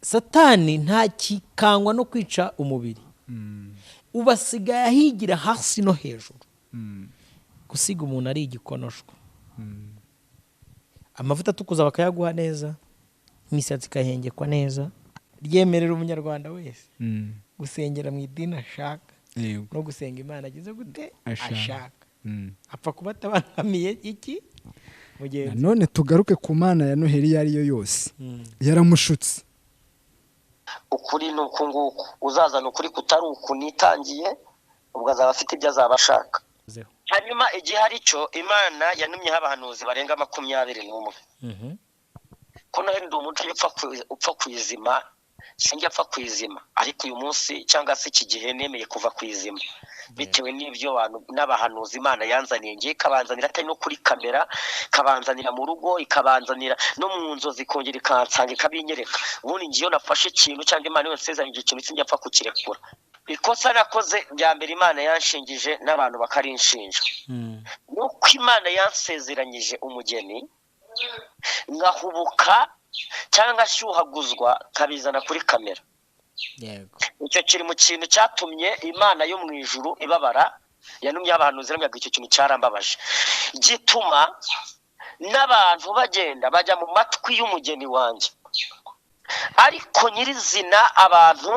Satani ntakikangwa no kwica umubiri, ubasigaye ahigira hasi no hejuru. Gusiga umuntu ari igikonoshwa, amavuta atukuza bakayaguha neza, imisatsi ikahengekwa neza. Ryemerera umunyarwanda wese gusengera mu idini ashaka no gusenga Imana agize gute ashaka, apfa kuba atabangamiye iki mugenzi. None tugaruke ku Mana ya Noheli iyo ari yo yose yaramushutse. Ukuri ni uku nguku, uzazana ukuri kutari uku nitangiye, ubwo azaba afite ibyo azaba ashaka. Hanyuma igihe ari cyo Imana yanumyeho abahanuzi barenga 21. Ko Noheli ndi umuco upfa kwizima, sinjya apfa kwizima, ariko uyu munsi cyangwa se iki gihe nemeye kuva kwizima bitewe n'ibyo n'abahanuzi Imana yanzaniye. Ngiye ikabanzanira atari no kuri kamera, ikabanzanira mu rugo, ikabanzanira no mu nzozi, ikongera ikansanga ikabinyereka. Ubundi ngiyo nafashe ikintu cyangwa Imana yose yasezeranyije ikintu, sinjya apfa kukirekura. Ikosa nakoze rya mbere, Imana yanshingije n'abantu bakarinshinja, nuko Imana yansezeranyije umugeni nkahubuka cyangwa shyuhaguzwa kabizana kuri kamera. Yego, icyo kiri mu kintu cyatumye Imana yo mu ijuru ibabara. Yanumye abahanuzi iramubwira icyo kintu cyarambabaje, gituma n'abantu bagenda bajya mu matwi y'umugeni wanjye. Ariko nyirizina abantu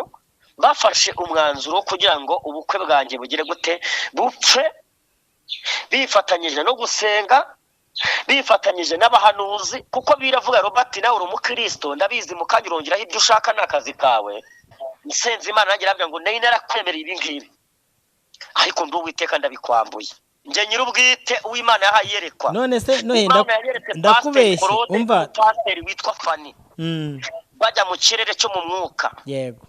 bafashe umwanzuro kugira ngo ubukwe bwanjye bugire gute bupfe, bifatanyije no gusenga, bifatanyije n'abahanuzi, kuko biravuga Robert nawe uri umukristo ndabizi, mukanya urongeraho ibyo ushaka ni akazi kawe. Nsenze Imana nanjye irambwira ngo nari narakwemereye ibi ngibi, ariko ndi Uwiteka ndabikwambuye. Njye nyir'ubwite uw'Imana yahaye iyerekwa. None se Noheli ndakubeshye, umva pasiteri witwa Fani bajya mu kirere cyo mu mwuka, yego,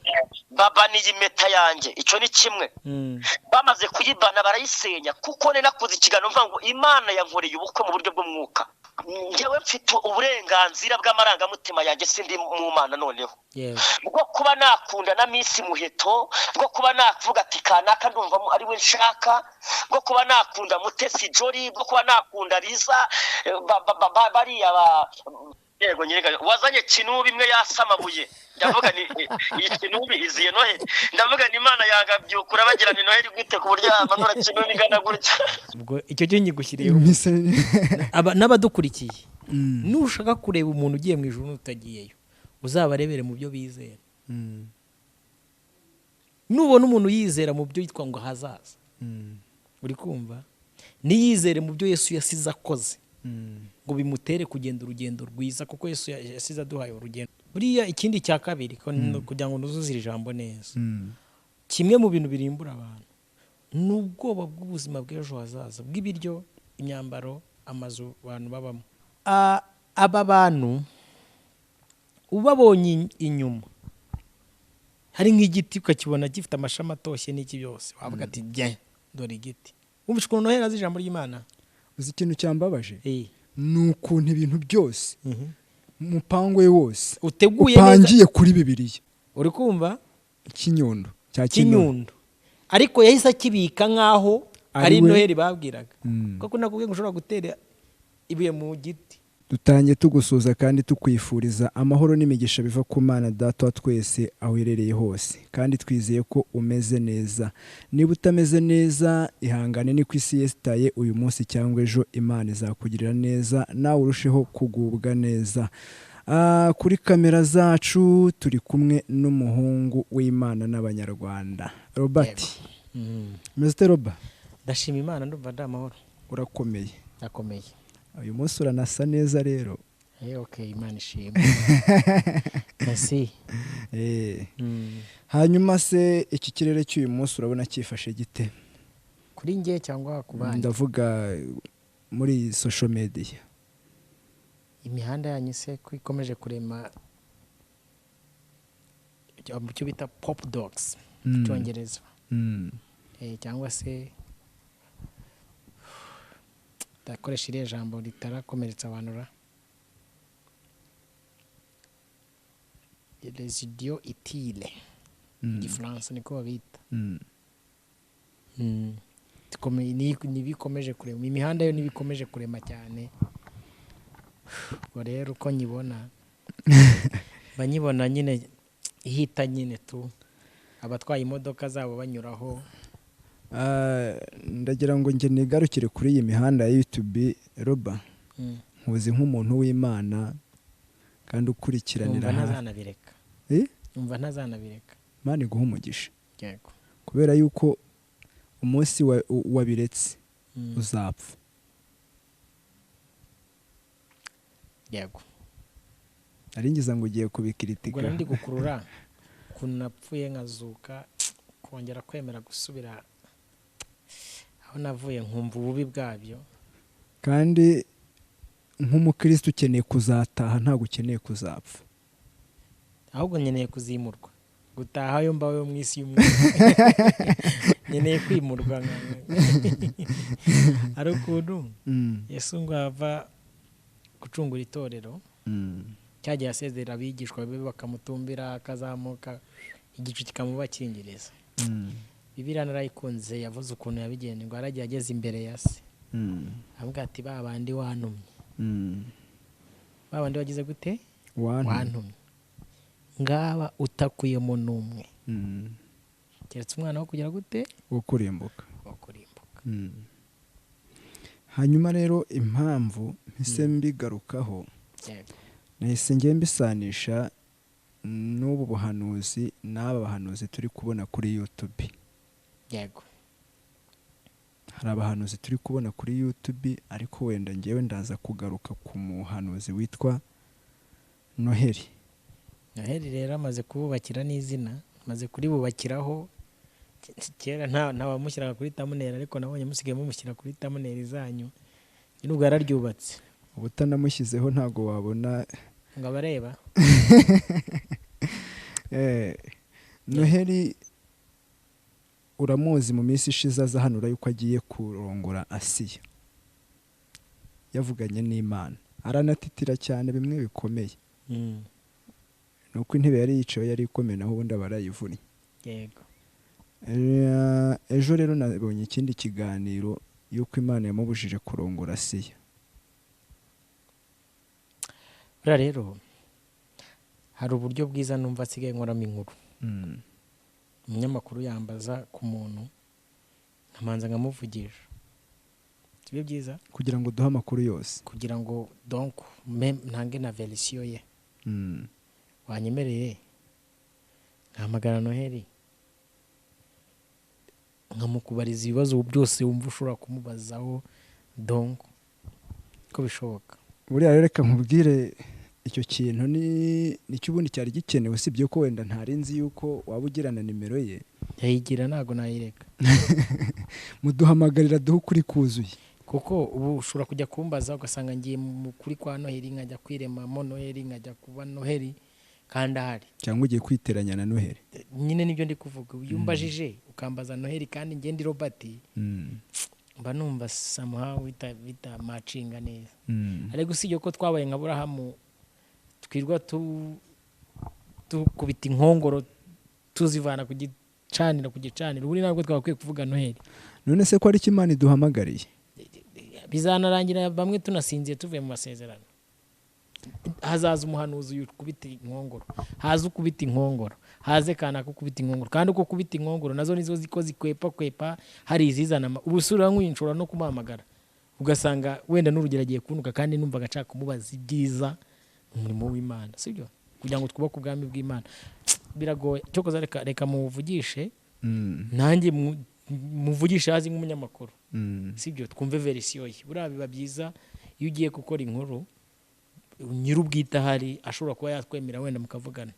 babaniye impeta yanjye, icyo ni kimwe. Bamaze kuyibana barayisenya, kuko ne nakoze ikiganiro mvuga ngo Imana yankoreye ubukwe mu buryo bw'umwuka. Njyewe mfite uburenganzira bw'amarangamutima yanjye, sindi mu Mana noneho, bwo kuba nakunda na Miss Muheto, bwo kuba nakuvuga ati kanaka ndumva ari we nshaka, bwo kuba nakunda Mutesi Jolly, bwo kuba nakunda Liza, bariya ba yego nyirega wazanye kinubi imwe yasamabuye. Ndavuga ni iyi kinubi iziye Noheli, ndavuga ni Imana yagabyukura bagira ni Noheli gute ku buryo amanura kinubi ingana gutya. Ubwo icyo cyo nyigushyiriyeho n'abadukurikiye, nushaka kureba umuntu ugiye mu ijuru n'utagiyeyo, uzabarebere mu byo bizera. Nubona umuntu yizera mu byo yitwa ngo hazaza, uri kumva, niyizere mu byo Yesu yasize akoze, ngo bimutere kugenda urugendo rwiza, kuko Yesu yasize aduhaye urugendo. Buriya ikindi cya kabiri, kugira ngo nuzuze iri jambo neza, kimwe mu bintu birimbura abantu ni ubwoba bw'ubuzima bw'ejo hazaza, bw'ibiryo, imyambaro, amazu abantu babamo. Aba bantu ubabonye inyuma hari nk'igiti ukakibona gifite amashami atoshye n'iki byose, wavuga ati bye dore igiti. Wumva ukuntu Noheli azi ijambo ry'Imana. Uzi ikintu cyambabaje ni ukuntu ibintu byose umupango we wose uteguye upangiye kuri Bibiliya. Uri kumva ikinyundo cya kinyundo, ariko yahise akibika nkaho ari Noheli babwiraga, kuko nakubwiye ngo ushobora gutera ibuye mu giti. Dutangiye tugusuza kandi tukwifuriza amahoro n'imigisha biva ku Mana Data wa twese aho uherereye hose, kandi twizeye ko umeze neza. Niba utameze neza, ihangane, ni ku isi yesitaye uyu munsi cyangwa ejo Imana izakugirira neza nawe urusheho kugubwa neza. Kuri kamera zacu turi kumwe n'umuhungu w'Imana n'Abanyarwanda Robert. Mr. Robert, ndashima Imana, ndumva ndi amahoro. Urakomeye? Ndakomeye. Uyu munsi uranasa neza rero. Okay, Imana ishimwe. Merci. Hanyuma se iki kirere cy'uyu munsi urabona cyifashe gite? Kuri nge cyangwa ku bandi? Ndavuga muri social media. Imihanda yanyu se ko ikomeje kurema icyo bita pop dogs mu Cyongereza, cyangwa se ndakoresha iriya jambo ritarakomeretsa abantu ra, les idiots utiles mu Gifaransa niko babita. Nibikomeje kurema imihanda yo, nibikomeje kurema cyane. Ubwo rero uko nyibona, mba nyibona nyine Ihita nyine tu abatwaye imodoka zabo banyuraho. Ndagira ngo njye nigarukire kuri iyi mihanda ya YouTube Roba. Nkuzi nk'umuntu w'Imana kandi ukurikiranira hafi. Ntazanabireka. Umva ntazanabireka. Imana iguhe umugisha. Yego. Kubera yuko umunsi wabiretse uzapfa. Yego. Aringiza ngo ugiye kubikiritika. Ubwo ndi gukurura kunapfuye nkazuka kongera kwemera gusubira aho navuye nkumva ububi bwabyo. Kandi nk'umukristo ukeneye kuzataha, ntabwo ukeneye kuzapfa. Ahubwo nkeneye kuzimurwa. Gutaha yo mbawe mu isi y'umwuka. Nkeneye kwimurwa. Ari ukuntu Yesu ngo ava gucungura itorero. Cyagiye asezerera abigishwa be bakamutumbira akazamuka igicu kikamubakingiriza. Bibiliya narayikunze, yavuze ukuntu yabigenje ngo aragiye ageze imbere ya se. Avuga ati ba bandi wantumye. Ba bandi wagize gute? Wantumye. Ngaba utakuyemo n'umwe. Keretse umwana wo kugira gute? Wo kurimbuka. Wo kurimbuka. Hanyuma rero impamvu mpise mbigarukaho, nahise ngiye mbisanisha n'ubu buhanuzi n'aba bahanuzi turi kubona kuri YouTube. Yego. Hari abahanuzi turi kubona kuri YouTube, ariko wenda ngewe ndaza kugaruka ku muhanuzi witwa Noheli. Noheli rero amaze kububakira n'izina, amaze kuribubakiraho. Kera nta wamushyiraga kuri thumbnail, ariko nabonye musigaye mumushyira kuri thumbnail zanyu. Nubwo yararyubatse. Ubutanamushyizeho ntago wabona ngo abareba. Noheli uramuzi, mu minsi ishize azahanura yuko agiye kurongora Asiya. Yavuganye n'Imana, aranatitira cyane bimwe bikomeye. Nuko intebe yari yicaye yari ikomeye, naho ubundi abarayivunnye. Yego. Ejo rero nabonye ikindi kiganiro yuko Imana yamubujije kurongora Asiya. Buriya rero hari uburyo bwiza numva asigaye nkoramo inkuru. Umunyamakuru yambaza ku muntu nkamanza nkamuvugisha. Sibyo byiza? Kugira ngo duhe amakuru yose. Kugira ngo donc ntange na version ye. Wanyemereye nkahamagara Noheli nkamukubariza ibibazo byose wumva ushobora kumubazaho, donc ko bishoboka. Buriya rero reka nkubwire icyo kintu ni cyo ubundi cyari gikenewe, usibye ko wenda ntarinzi yuko waba ugirana nimero ye. Yayigira ntago nayireka. Muduhamagarira duhe ukuri kuzuye. Kuko ubu ushobora kujya kumbaza ugasanga ngiye mu kuri kwa Noheli, nkajya kwiremamo Noheli, nkajya kuba Noheli kandi ahari. Cyangwa ugiye kwiteranya na Noheli. Nyine nibyo ndi kuvuga. Iyo umbajije ukambaza Noheli kandi ngiye ndi Robert, mba numva somehow bita matchinga neza. Ariko usibye ko twabaye nka Aburahamu, twirwa tukubita inkongoro tuzivana ku gicaniro ku gicaniro, ubu ntabwo twakwiye kuvuga Noheli. None se ko ari Imana iduhamagariye? Bizanarangira bamwe tunasinziye tuvuye mu masezerano. Hazaza umuhanuzi ukubita inkongoro, haza ukubita inkongoro, haze kana kukubita inkongoro, kandi uko kubita inkongoro nazo nizo ziko zikwepa kwepa, hari izizana ubusura nk'uyinshora no kumuhamagara ugasanga wenda n'urugero agiye kunuka, kandi numva agashaka kumubaza ibyiza umurimo w'Imana, sibyo? Kugira ngo twubake ubwami bw'Imana biragoye. Cyokoza reka muvugishe, nanjye muvugishe hazi nk'umunyamakuru, sibyo? Twumve version ye. Buriya biba byiza iyo ugiye gukora inkuru nyir'ubwite ahari ashobora kuba yatwemera wenda mukavugana,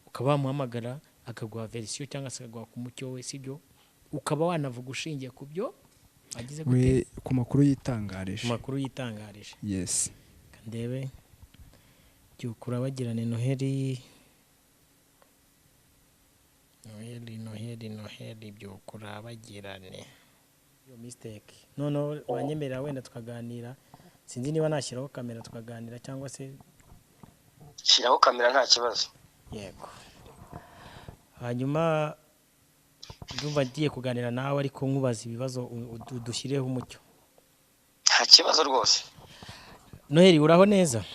ukaba wamuhamagara akaguha version cyangwa se akaguha ku mucyo we, sibyo? Ukaba wanavuga ushingiye ku byo agize gute, ku makuru yitangarije. Makuru yitangarije. Yes. Kandebe byukura bagirane Noheli. Noheli Noheli Noheli byukura bagirane. Yo mistake. None wanyemerera wenda tukaganira. Sinzi niba nashyiraho kamera tukaganira cyangwa se shyiraho kamera nta kibazo. Yego. Hanyuma ndumva ngiye kuganira nawe ariko nkubaza ibibazo udushyireho umucyo. Nta kibazo rwose. Noheli uraho neza?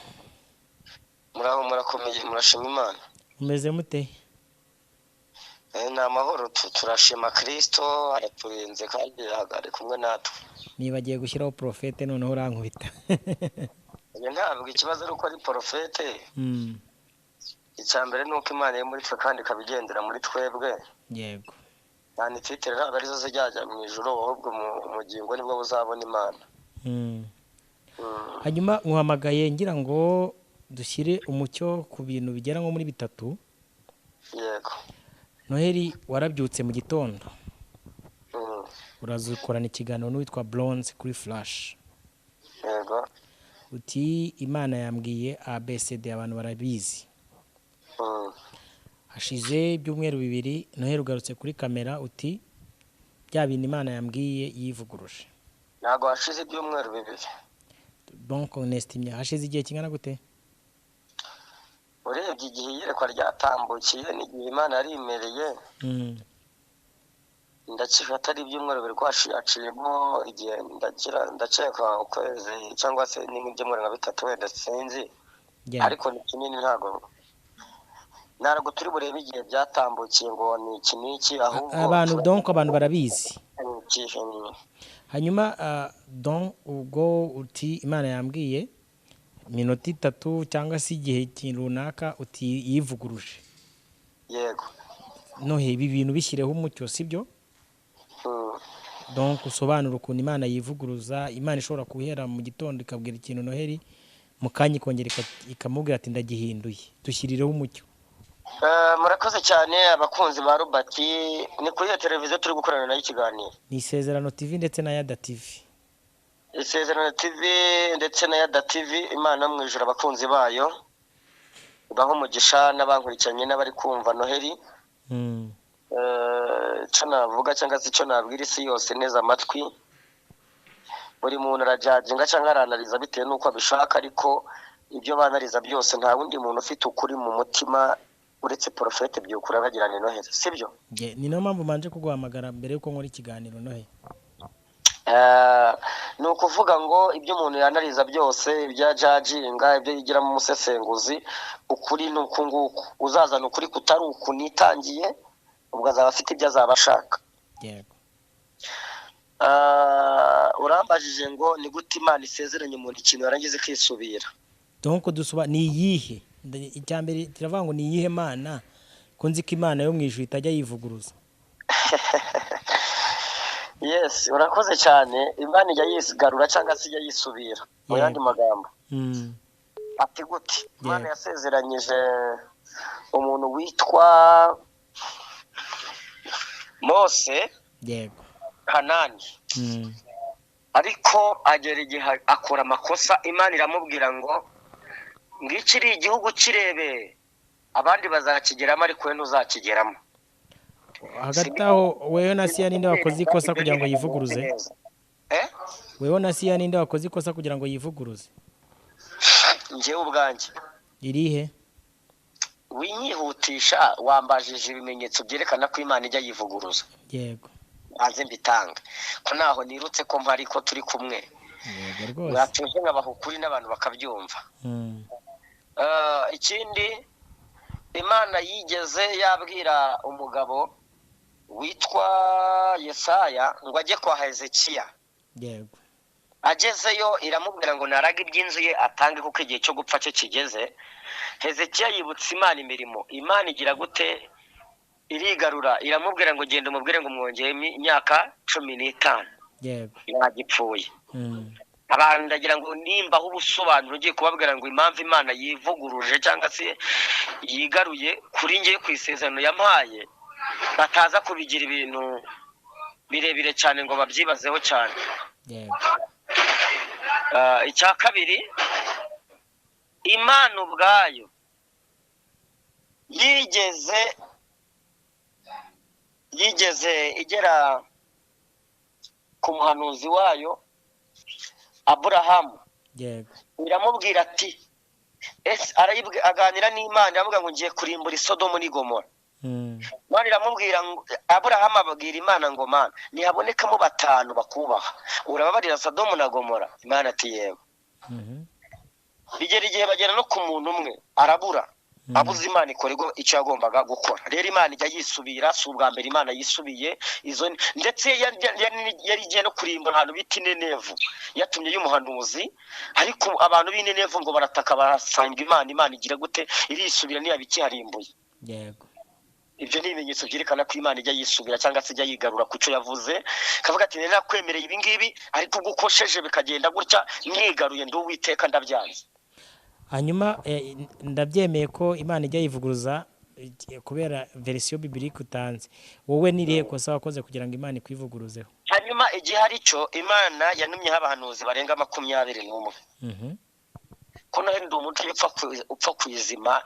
Muraho, murakomeye, murashima Imana. Umeze mute? Ni amahoro, turashima Kristo araturinze kandi ari kumwe natwe. Nibagiye gushyiraho porofete noneho urankubita. Ntabwo ikibazo ari uko ari porofete. Icya mbere ni uko Imana iri muri twe kandi ikabigendera muri twebwe. Yego. Cyane titire ntabwo arizo zijyajya mu ijuru, ahubwo umugingo nibwo buzabona Imana. Hanyuma nkuhamagaye ngira ngo dushyire umucyo ku bintu bigera nko muri bitatu. Yego. Noheli warabyutse mu gitondo. Urazukorana ikiganiro n'uwitwa Bronze kuri Flash. Yego. Uti Imana yambwiye ABCD abantu barabizi. Hashize ibyumweru bibiri Noheli ugarutse kuri kamera uti bya bintu Imana yambwiye yivuguruje. Ntabwo hashize ibyumweru bibiri. Donc on estime hashize igihe kingana gute? Urebye igihe iyerekwa ryatambukiye n'igihe Imana yarimereye, ndakifata ari ibyumweru bibiri ko haciyemo igihe ndakeka ukwezi cyangwa se n'ibyumweru nka bitatu wenda sinzi, ariko ni kinini, ntabwo turi burebe igihe byatambukiye ngo ni iki n'iki, ahubwo abantu donc abantu barabizi. Hanyuma donc ubwo uti Imana yambwiye minota itatu cyangwa se igihe runaka uti yivuguruje. Yego. Nohe ibi bintu bishyireho umucyo, sibyo? Donc usobanura ukuntu Imana yivuguruza. Imana ishobora guhera mu gitondo ikabwira ikintu Noheli, mu kanya ikongera ikamubwira ati ndagihinduye. Dushyirireho umucyo. Murakoze cyane abakunzi ba Robert. Ni kuri iyo televiziyo turi gukorana nayo ikiganiro. Ni Isezerano TV ndetse na Yada TV. Isezerano TV ndetse na Yada TV, Imana mu ijuru abakunzi bayo ibahe umugisha n'abankurikiranye n'abari kumva Noheli. Icyo navuga cyangwa se icyo nabwira isi yose neza amatwi, buri muntu arajajinga cyangwa aranariza bitewe n'uko abishaka, ariko ibyo banariza byose nta wundi muntu ufite ukuri mu mutima uretse porofete byukura bagirana Noheli, sibyo? Ni nayo mpamvu manje kuguhamagara mbere yuko nkora ikiganiro Noheli. Ni ukuvuga ngo ibyo umuntu yanariza byose, ibya jajinga, ibyo yigiramo umusesenguzi, ukuri ni uku nguku. Uzazana ukuri kutari uku nitangiye, ubwo azaba afite ibyo azaba ashaka. Yego. Urambajije ngo ni gute Imana isezeranye umuntu ikintu yarangiza ikisubira. Donc dusuba ni iyihe? Icya mbere tiravuga ngo ni iyihe Mana, ko nzi ko Imana yo mu ijuru itajya yivuguruza. Yes, urakoze cyane. Imana ijya yisigarura cyangwa se ijya yisubira mu yandi magambo. Ati gute? Imana yasezeranyije umuntu witwa Mose. Yego. Hanani. Ariko agera igihe akora amakosa, Imana iramubwira ngo ngikiri igihugu kirebe abandi bazakigeramo ariko we ntuzakigeramo. Hagati aho wewe na Siya ninde wakoze ikosa kugira ngo yivuguruze? Wewe na Siya ninde wakoze ikosa kugira ngo yivuguruze? Njyewe ubwanjye. Irihe? Winyihutisha wambajije ibimenyetso byerekana ko Imana ijya yivuguruza. Yego. Nze mbitanga ko naho nirutse ko mpari ko turi kumwe. Yego rwose. Watuje nkabaho ukuri n'abantu bakabyumva. Ikindi Imana yigeze yabwira umugabo witwa Yesaya ngo ajye kwa Hezekiya. Yego. Agezeyo iramubwira ngo naraga iby'inzu ye atange kuko igihe cyo gupfa cye kigeze. Hezekiya yibutsa Imana imirimo. Imana igira gute? Irigarura iramubwira ngo genda umubwire ngo mwongeye imyaka 15. Yego. Yagipfuye. Abantu ndagira ngo nimba aho ubusobanuro ugiye kubabwira ngo impamvu Imana yivuguruje cyangwa se yigaruye kuri ngiye ku isezerano yampaye, bataza kubigira ibintu birebire cyane ngo babyibazeho cyane. Yego. Icya kabiri, Imana ubwayo yigeze igera ku muhanuzi wayo Aburahamu. Yego. Iramubwira ati ese aganira n'Imana iramubwira ngo ngiye kurimbura Sodomu n'Igomora. Imana iramubwira ngo Aburahamu ababwira Imana ngo Mana nihabonekamo batanu bakubaha urababarira Sodomu na Gomora? Imana ati yego. Bigera igihe bagera no ku muntu umwe arabura. Abuze Imana ikora icyo yagombaga gukora. Rero Imana ijya yisubira, si ubwa mbere Imana yisubiye izo, ndetse yari igiye no kurimbura ahantu bita Inenevu, yatumye y'umuhanuzi, ariko abantu b'Inenevu ngo barataka barasanga Imana, Imana igira gute? Irisubira ntiyabikiharimbuye. Yego. Ibyo ni ibimenyetso byerekana ko Imana ijya yisubira cyangwa se ijya yigarura ku cyo yavuze, kavuga ati nakwemereye ibi ngibi ariko ubwo ukosheje bikagenda gutya, mwigaruye ndi Uwiteka ndabyanze. Hanyuma ndabyemeye ko Imana ijya yivuguruza kubera verisiyo biblique utanze. Wowe nirihe kosa wakoze kugira ngo Imana ikwivuguruzeho? Hanyuma igihe ari cyo Imana yanumyeho abahanuzi barenga 21. Ko naho ndi umuntu upfa kwizima,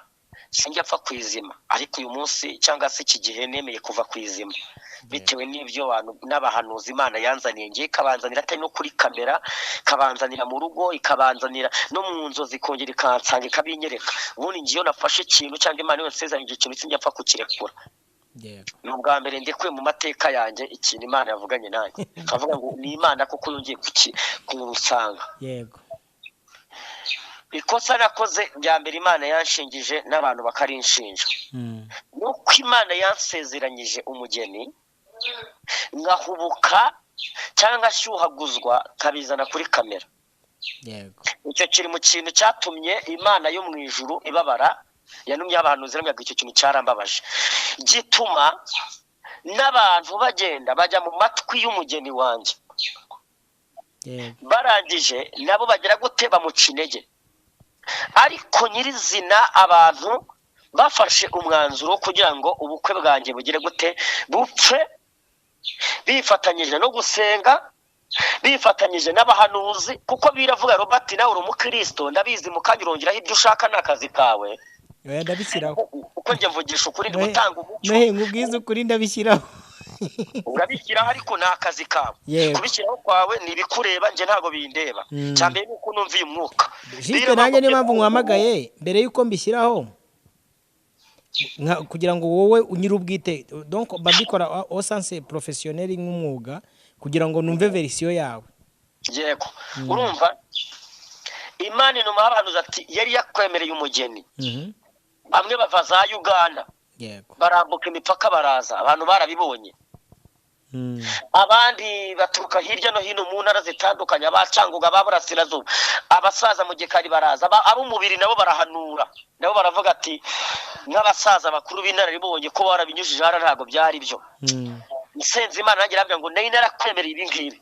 sinjya apfa kwizima, ariko uyu munsi cyangwa se iki gihe nemeye kuva kwizima bitewe n'ibyo abantu n'abahanuzi Imana yanzaniye. Ngiye ikabanzanira atari no kuri kamera, ikabanzanira mu rugo, ikabanzanira no mu nzozi, ikongera ikansanga ikabinyereka. Ubundi ngiye nafashe ikintu cyangwa Imana yose yasezeranyije ikintu sinjya apfa kukirekura. Ni ubwa mbere ndekuye mu mateka yanjye ikintu Imana yavuganye nanjye, kavuga ngo ni Imana kuko yongeye kunsanga. Yego. Ikosa nakoze rya mbere Imana yanshingije n'abantu bakarinshinja, nuko Imana yansezeranyije umugeni nkahubuka cyangwa shyuhaguzwa kabizana kuri kamera. Yego. Icyo kiri mu kintu cyatumye Imana yo mu ijuru ibabara, yanumye abahanuzi iramubwira icyo kintu cyarambabaje, gituma n'abantu bagenda bajya mu matwi y'umugeni wanjye. Barangije nabo bagira gute? Bamuca intege. Ariko nyirizina abantu bafashe umwanzuro kugira ngo ubukwe bwanjye bugire gute? Bupfe, bifatanyije no gusenga, bifatanyije n'abahanuzi, kuko biravuga Robert nawe uri umukristo ndabizi, mukanyurongeraho ibyo ushaka n'akazi kawe. Oya ndabishyiraho. Uko njye mvugisha ukuri ndi gutanga umucyo. Nohe nkubwize ukuri ndabishyiraho. Urabishyiraho ariko ni akazi kawe. Kubishyiraho kwawe ni ibikureba, njye ntago bindeba. Cyambere ni uko numviye umwuka. Jiswe nanjye niyo mpamvu nkwamagaye mbere yuko mbishyiraho, kugira ngo wowe unyire ubwite, donc babikora au sens professionnel nk'umwuga, kugira ngo numve verisiyo yawe. Yego. Urumva Imana inuma abahanuzi ati yari yakwemereye umugeni. Bamwe bava za Uganda. Yego. Barambuka imipaka baraza, abantu barabibonye. Abandi baturuka hirya no hino mu ntara zitandukanye, abacanguga ababurasirazuba, abasaza mu gikari baraza, ab'umubiri nabo barahanura, nabo baravuga ati nk'abasaza bakuru b'inararibonye ko warabinyujije hara ntago byari byo. Nsenze Imana nanjye irambwira ngo nari narakwemereye ibi ngibi,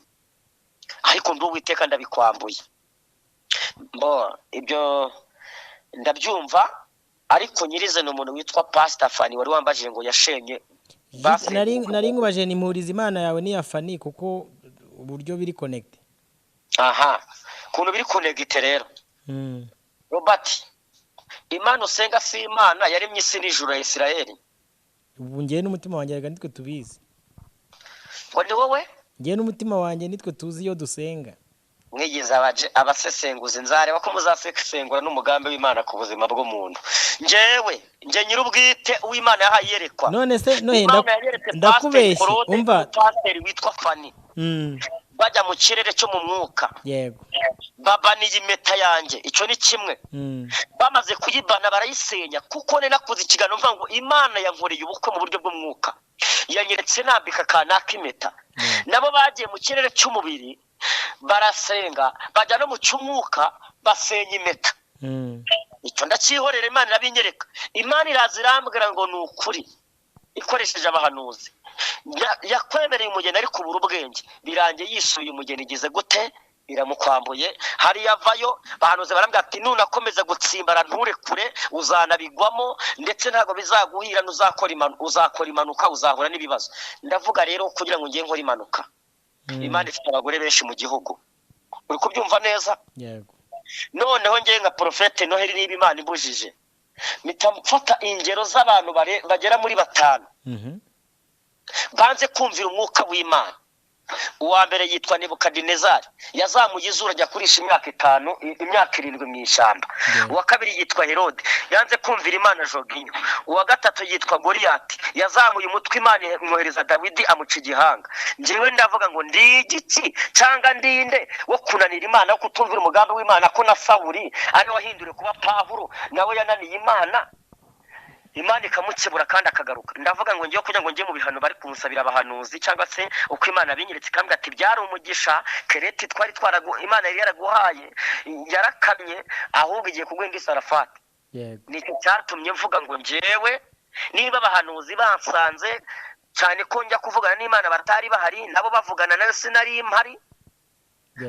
ariko ndi Uwiteka ndabikwambuye. Mbo ibyo ndabyumva, ariko nyirize ni umuntu witwa Pastor Fani wari wambajije ngo yashenye. Nari nkubaje ni mpuriza Imana yawe ni ya Fani kuko uburyo biri connect. Aha, kuntu biri connect rero. Robert, Imana usenga si Imana yaremye isi n'ijuru ya Isirayeli. Ubu ngiye n'umutima wanjye rega nitwe tubizi. Ngo ni wowe? Ngiye n'umutima wanjye nitwe tuzi iyo dusenga. Mwigeze abasesenguzi nzareba ko muzasesengura n'umugambi w'Imana ku buzima bw'umuntu. Njyewe nje nyirubwite uw'Imana yahaye yerekwa. None se nohe ndakubeshye umva pastor witwa Fani. Bajya mu kirere cyo mu mwuka. Yego. Babaniye impeta yanjye, icyo ni kimwe. Bamaze kuyibana barayisenya, kuko ne nakoze ikiganiro mvuga ngo Imana yankoreye ubukwe mu buryo bw'umwuka. Yanyeretse nambika kanaka impeta. Nabo bagiye mu kirere cy'umubiri barasenga, bajya no mu cy'umwuka basenya impeta. Icyo ndacyihorera, Imana irabinyereka. Imana iraza irambwira ngo ni ukuri ikoresheje abahanuzi. Yakwemereye umugeni ariko ubura ubwenge, birangiye yisuye umugeni igize gute? Iramukwambuye. Hari yavayo bahanuzi barambwira ati nunakomeza gutsimbara nturekure uzanabigwamo, ndetse ntago bizaguhira, uzakora impanuka, uzahura n'ibibazo. Ndavuga rero kugira ngo ngiye nkora impanuka. Imana ifite abagore benshi mu gihugu. Uri kubyumva neza? Yego. Noneho ngiye nka Prophète Noheli niba Imana imbujije, mpita mfata ingero z'abantu bagera muri 5. Banze kumvira umwuka w'Imana. Uwa mbere yitwa Nebukadinezari, yazamuye izuru ajya kurisha imyaka 5, imyaka 7 mu ishyamba. Uwa kabiri yitwa Herode, yanze kumvira Imana Joginyo. Uwa gatatu yitwa Goliyati, yazamuye umutwe Imana imwohereza Dawidi amuca igihanga. Njyewe ndavuga ngo ndi igiki cyangwa ndinde wo kunanira Imana, wo kutumvira umugambi w'Imana, ko na Sawuli ari wahinduriwe kuba Pawulo nawe yananiye Imana. Imana ikamukebura kandi akagaruka. Ndavuga ngo ngiye kugira ngo njye mu bihano bari kunsabira abahanuzi, cyangwa se uko Imana binyeretse ikambwira ati byari umugisha kereti twari twaragu Imana yari yaraguhaye yarakamye, ahubwo igiye kuguha indi Sarafati. Yego. Nicyo cyatumye mvuga ngo njyewe niba abahanuzi bansanze, cyane ko njya kuvugana n'Imana batari bahari, nabo bavugana nayo sinari mpari,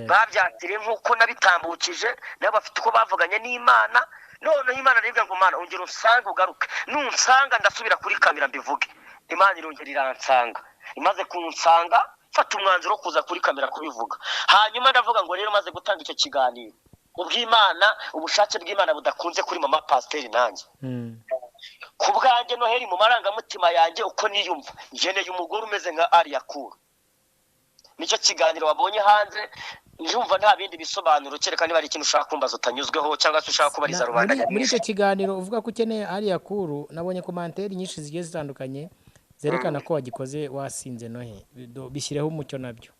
babyakiriye nk'uko nabitambukije, nabo bafite uko bavuganye n'Imana. Noneho Imana aribwira ngo Mana ongera unsange ugaruke, nunsanga ndasubira kuri kamera mbivuge. Imana irongera iransanga, imaze kunsanga mfata umwanzuro wo kuza kuri kamera kubivuga. Hanyuma ndavuga ngo rero maze gutanga icyo kiganiro, ubw'Imana ubushake bw'Imana budakunze kuri mama pasiteri nanjye ku bwanjye Noheli mu marangamutima yanjye uko niyumva ngeneye umugore umeze nka Alliah Cool. Nicyo kiganiro wabonye hanze, njumva nta bindi bisobanuro kereka niba ari ikintu ushaka kumbaza utanyuzweho cyangwa se ushaka kubariza rubanda. Muri icyo kiganiro uvuga ko ukeneye Alliah Cool, nabonye komanteri nyinshi zigiye zitandukanye zerekana ko wagikoze wasinze Nohe, bishyireho umucyo nabyo.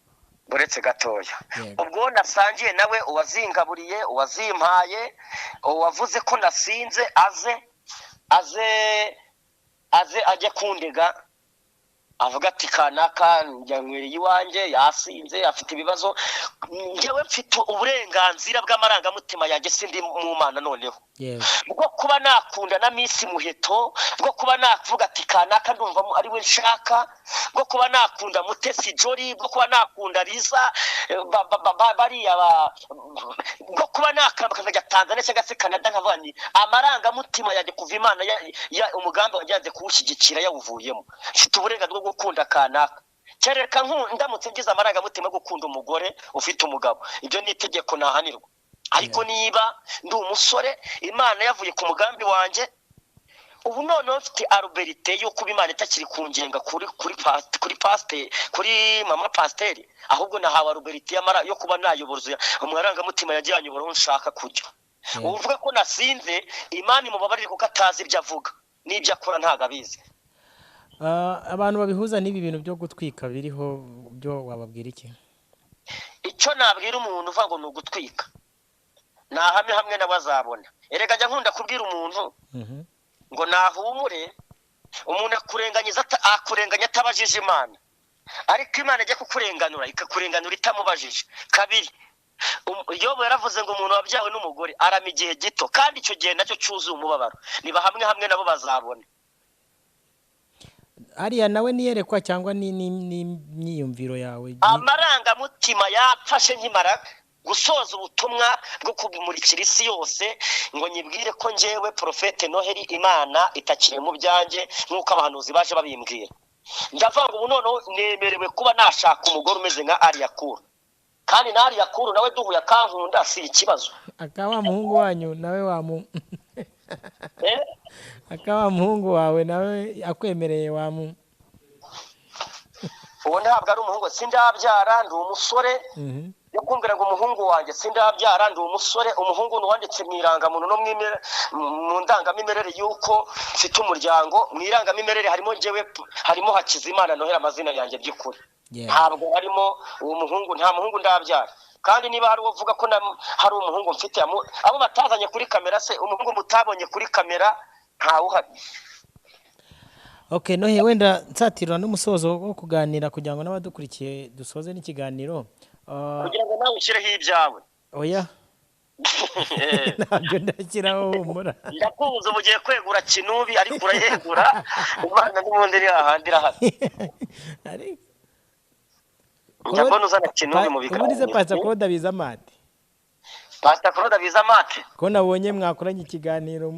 Buretse gatoya, ubwo nasangiye nawe uwazingaburiye, uwazimpaye, uwavuze ko nasinze aze aze aze ajye kundega avuga ati kanaka yanywereye iwanjye yasinze afite ibibazo. Njyewe mfite uburenganzira bw'amarangamutima yanjye, sindi mu Mana noneho bwo kuba nakunda na Miss Muheto, bwo kuba nakuvuga ati kanaka ndumva ari we nshaka, bwo kuba nakunda Mutesi Jolly, bwo kuba nakunda Liza bariya, bwo kuba nakambuka nkajya Tanzania cyangwa se Canada nkavuga ni amarangamutima yanjye kuva Imana umugambi wanjye kuwushyigikira yawuvuyemo. Mfite uburenganzira bwo gukunda kanaka, kereka ndamutse ngize amarangamutima yo gukunda umugore ufite umugabo, ibyo ni itegeko nahanirwa. Ariko niba ndi umusore Imana yavuye ku mugambi wanjye, ubu noneho mfite aruberite yo kuba Imana itakiri kungenga kuri kuri kuri pasiteri, kuri mama pasiteri, ahubwo nahawe aruberite yo kuba nayoboza amarangamutima yagiye anyobora aho nshaka kujya. Uvuga ko nasinze, Imana imubabarire kuko atazi ibyo avuga n'ibyo akora ntabwo abizi. Abantu babihuza n'ibi bintu byo gutwika biriho byo wababwira iki? Icyo nabwira umuntu uvuga ngo ni ugutwika, nahame hamwe n'abazabona. Erega njya nkunda kubwira umuntu ngo nahumure, umuntu akurenganyiza akurenganya atabajije Imana, ariko Imana ijya kukurenganura ikakurenganura itamubajije. Kabiri, Yobu yaravuze ngo umuntu wabyawe n'umugore arama igihe gito, kandi icyo gihe nacyo cyuzuye umubabaro. Niba hamwe hamwe nabo bazabona. Ariya nawe niyerekwa cyangwa ni imyiyumviro yawe? Amarangamutima yapfashe nkimara gusoza ubutumwa bwo kumurikira isi yose ngo nyibwire ko njyewe Prophète Noheli Imana itakiri mu byanjye nk'uko abahanuzi baje babimbwira. Ndavuga ngo ubu noneho nemerewe kuba nashaka umugore umeze nka Alliah Cool, kandi na Alliah Cool nawe duhuye akankunda si ikibazo. Akaba muhungu wanyu nawe wamu akaba muhungu wawe nawe akwemereye wamu. Uwo ntabwo ari umuhungu, sindabyara ndi umusore. Yo kumbwira ngo umuhungu wanjye sindabyara ndi umusore, umuhungu nuwanditse mu irangamuntu no mu ndangamimerere yuko mfite umuryango. Mu irangamimerere harimo njyewe, harimo Hakizimana Noheli amazina yanjye by'ukuri. Ntabwo harimo uwo muhungu, nta muhungu ndabyara. Kandi niba hari uvuga ko hari umuhungu mfite, abo batazanye kuri kamera se umuhungu mutabonye kuri kamera ntawuhari. Okay, Nohe, wenda nsatirwa n'umusozo wo kuganira kugira ngo n'abadukurikiye dusoze n'ikiganiro. Kugira ngo nawe ushyireho ibyawe. Oya. Ntabyo ndashyiraho humura. Ndakubuza ubu ugiye kwegura Kinubi ariko urayegura Imana n'ubundi iri hahandi irahari. Ndabona uzana Kinubi mu biganiro. Ubundi se Pastor Claude abiza amate? Pastor Claude abiza amate? Ko nabonye mwakoranye ikiganiro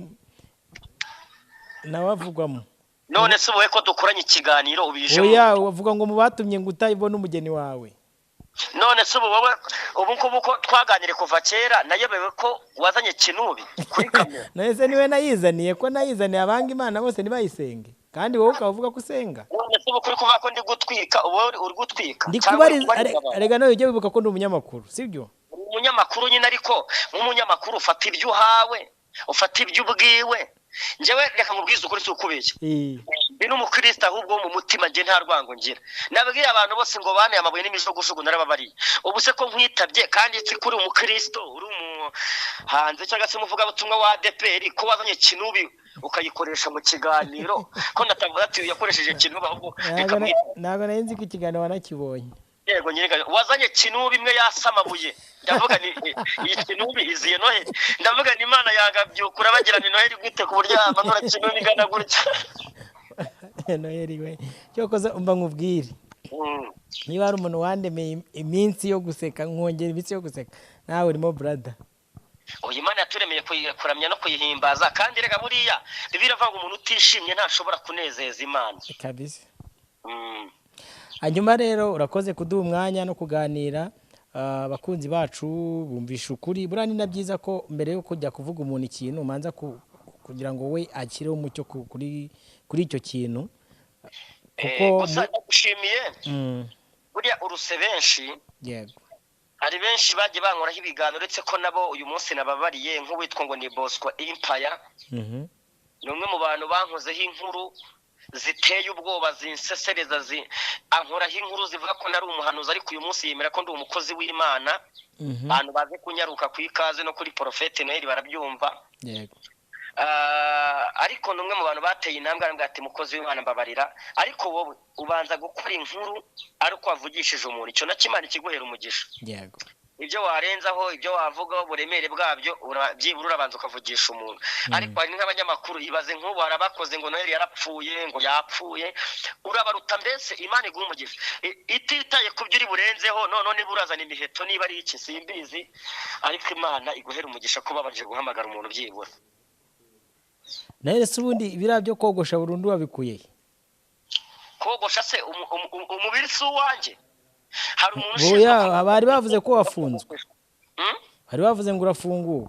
nawe avugwamo. None se ubuye ko dukoranye ikiganiro ubije? Oya, uvuga ngo mubatumye ngo utayibona umugeni wawe. None se ubu wowe ubu ngubu ko twaganire kuva kera nayobewe ko wazanye Kinubi kuri kamera. None niwe nayizaniye ko nayizaniye abanga Imana bose nibayisenge, kandi wowe ukaba uvuga ko usenga. None se ubu kuri kuvuga ko ndi gutwika, ubu uri gutwika. Ndi kubariza, erega nawe ujye wibuka ko ndi umunyamakuru, sibyo? Umunyamakuru nyine, ariko nk'umunyamakuru ufata ibyo uhawe, ufata ibyo ubwiwe. Njyewe reka nkubwize ukuri si ukubeshya. Ndi n'umukristo ahubwo mu mutima njye nta rwango ngira. Nabwiye abantu bose ngo bane amabuye n'imijugujugu narababariye. Ubu se ko nkwitabye kandi nzi kuri umukristo uri umuhanze cyangwa se umuvugabutumwa wa ADEPR ko wazanye Kinubi ukayikoresha mu kiganiro, ko natavuga ati yakoresheje Kinubi, ahubwo reka Ntabwo nari nzi ko ikiganiro wanakibonye. Yego nyine wazanye Kinubi imwe yasamabuye, ndavuga ni iyi Kinubi iziye Noheli, ndavuga ni Imana yagabyukura bagira ni Noheli gute ku buryo yamanura Kinubi ingana gutya. Noheli we cyokoze umva nkubwire, niba hari umuntu wandemeye iminsi yo guseka nkongera iminsi yo guseka, nawe urimo brother. Uyu Imana yaturemeye kuramya no kuyihimbaza, kandi rega buriya Bibiliya iravuga ngo umuntu utishimye ntashobora kunezeza Imana kabisa. Hanyuma rero urakoze kuduha umwanya no kuganira, abakunzi bacu bumvisha ukuri. Buriya ni na byiza ko mbere yo kujya kuvuga umuntu ikintu umanza kugira ngo we akireho umucyo kuri icyo kintu. Kuko gusa ndagushimiye, buriya uruse benshi, yego hari benshi bagiye bankoraho ibiganiro, uretse ko nabo uyu munsi nababariye, nk'uwitwa ngo ni Bosco Empire, ni umwe mu bantu bankozeho inkuru ziteye ubwoba, zinsesereza, ankoraho inkuru zivuga ko nari umuhanuzi, ariko uyu munsi yemera ko ndi umukozi w'Imana. Abantu baze kunyaruka ku ikaze no kuri Prophète Noheli barabyumva. Yego. Ariko ni umwe mu bantu bateye intambwe, arambwira ati mukozi w'Imana mbabarira, ariko wowe ubanza gukora inkuru ari uko wavugishije umuntu, icyo nacyo Imana ikiguhera umugisha. Yego. Ibyo warenzaho, ibyo wavugaho, uburemere bwabyo byibura urabanza ukavugisha umuntu. Ariko hari nk'abanyamakuru ibaze nk'ubu harabakoze ngo Noheli yarapfuye, ngo yapfuye, urabaruta mbese. Imana iguha umugisha ititaye ku byo uri burenzeho, none niba urazana imiheto niba ari iki simbizi, ariko Imana iguhera umugisha ko babanje guhamagara umuntu byibura. Nawe se ubundi biriya byo kogosha burundu wabikuye he? Kogosha se umubiri si uwanjye? Hari umuntu ushinzwe. Bari bavuze ko wafunzwe. Bari bavuze ngo urafunguwe.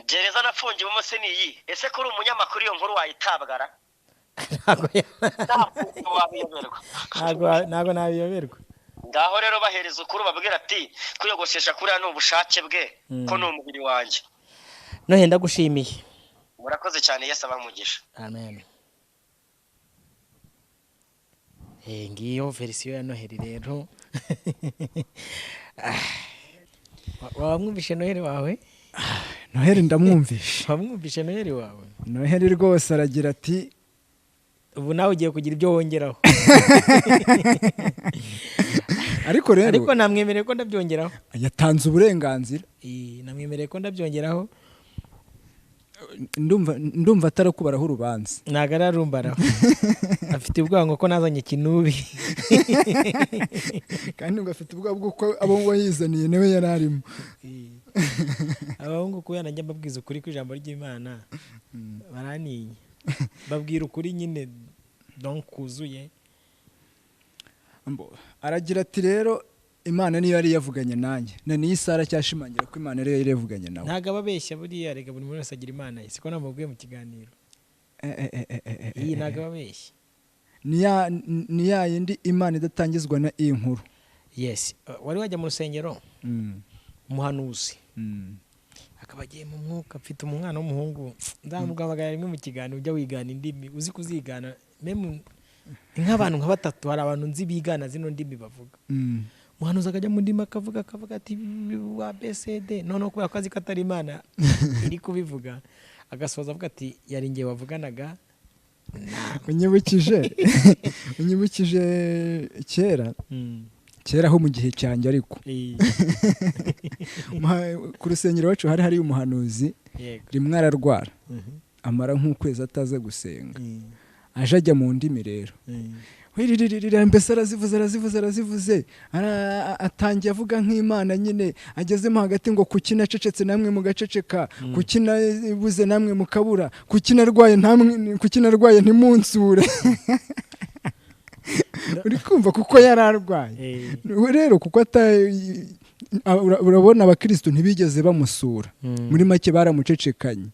Gereza nafungiwemo se ni iyi? Ese ko uri umunyamakuru iyo nkuru wayitabwara? Ntabwo nabiyoberwa. Ngaho rero bahereza ukuri, babwira ati kwiyogoshesha kuriya ni ubushake bwe, ko ni umubiri wanjye. Noheli ndagushimiye. Murakoze cyane, Yesu abamugisha. Amen. Ngiyo verisiyo ya Noheli rero. Wamwumvishe Noheli wawe? Noheli ndamwumvishe. Wamwumvishe Noheli wawe? Noheli rwose aragira ati ubu nawe ugiye kugira ibyo wongeraho. Ariko rero ariko namwemereye ko ndabyongeraho. Yatanze uburenganzira. Namwemereye ko ndabyongeraho. Ndumva atarakubaraho urubanza. Ntago ararumbaraho. Afite ubwango ko nazanye Kinubi. Kandi ngo afite ubwoba bw'uko abo ngo yizaniye nawe yari arimo. Abahungu kuba yanajya mbabwiza ukuri ku ijambo ry'Imana baraninya. Babwira ukuri nyine donc kuzuye. Aragira ati rero Imana niyo yari yavuganye nanjye, na niyi Sara cyashimangira ko Imana ariyo yari yavuganye nawe. Ntago ababeshya buriya, rega buri muntu wese agira Imana ye, siko namubwiye mu kiganiro. Iyi ntago ababeshya. Ni ya yindi Imana idatangizwa na iyi nkuru. Yes, wari wajya mu rusengero umuhanuzi akaba agiye mu mwuka, mfite umwana w'umuhungu nzamuhamagara rimwe mu kiganiro, ujya wigana indimi, uzi kuzigana meme nk'abantu nka batatu, hari abantu nzi bigana zino ndimi bavuga. Umuhanuzi akajya mu ndimi akavuga ati wa BCD, noneho kubera ko azi ko atari Imana iri kubivuga, agasoza avuga ati yari ngiye wavuganaga. Unyibukije kera kera ho mu gihe cyanjye, ariko ku rusengero wacu hari hari umuhanuzi, rimwe ararwara amara nk'ukwezi ataza gusenga, aje ajya mu ndimi rero mbese arazivuze atangiye avuga nk'Imana nyine, agezemo hagati ngo kuki nacecetse namwe mugaceceka, kuki nabuze namwe mukabura, kuki narwaye ntamwe, kuki narwaye ntimunsure. Uri kumva kuko yararwaye rero, kuko urabona abakristo ntibigeze bamusura, muri make baramucecekanye.